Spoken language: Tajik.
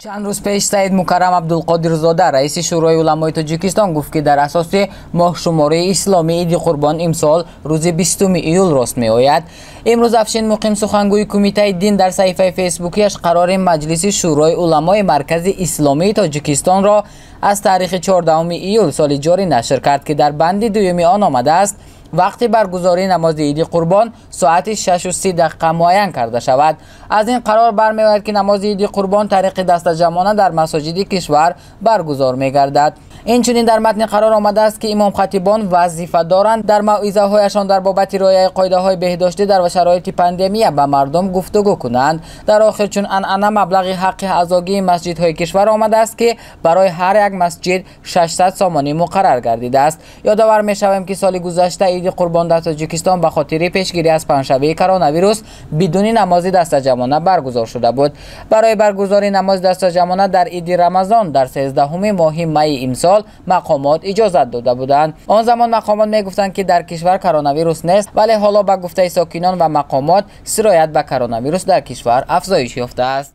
Чанд рӯз пеш Саид Мукаррам Абдулқодирзода, раиси Шӯрои уламои Тоҷикистон, гуфт, ки дар асоси моҳшумории исломӣ Иди Қурбон имсол рӯзи 20 июл рост меояд. Имрӯз Афшин Муқим, сухангӯи Кумитаи дин, дар саҳифаи фейсбукияш қарори Маҷлиси Шӯрои уламои Маркази Исломии Тоҷикистонро аз таърихи 14 июл соли ҷорӣ нашр кард, ки дар банди дуюми он омадааст: вақти баргузории намози Иди Қурбон соати 6:30 муайян карда шавад. Аз ин қарор бармеояд, ки намози Иди Қурбон тариқи дастаҷамъона дар масоҷиди кишвар баргузор мегардад. Инчунин дар матни қарор омадааст, ки имомхатибон вазифа доранд дар мавъизаҳояшон дар бобати риояи қоидаҳои беҳдоштӣ дар шароити пандемия ба мардум гуфтугӯ кунанд. Дар охир, чун анъана, маблағи ҳаққи аъзогии масҷидҳои кишвар омадааст, ки барои ҳар як масҷид 600 сомонӣ муқаррар гардидааст. Ёдовар мешавем, ки соли гузашта Иди Қурбон дар Тоҷикистон ба хотири пешгирӣ аз паҳншавии коронавирус бидуни намози дастаҷамъона баргузор шуда буд. Барои баргузории намози дастаҷамъона дар Иди Рамазон дар 13 моҳи майи имсол мақомот иҷозат дода буданд. Он замон мақомот мегуфтанд, ки дар кишвар коронавирус нест, вале ҳоло ба гуфтаи сокинон ва мақомот сироят ба коронавирус дар кишвар афзоиш ёфтааст.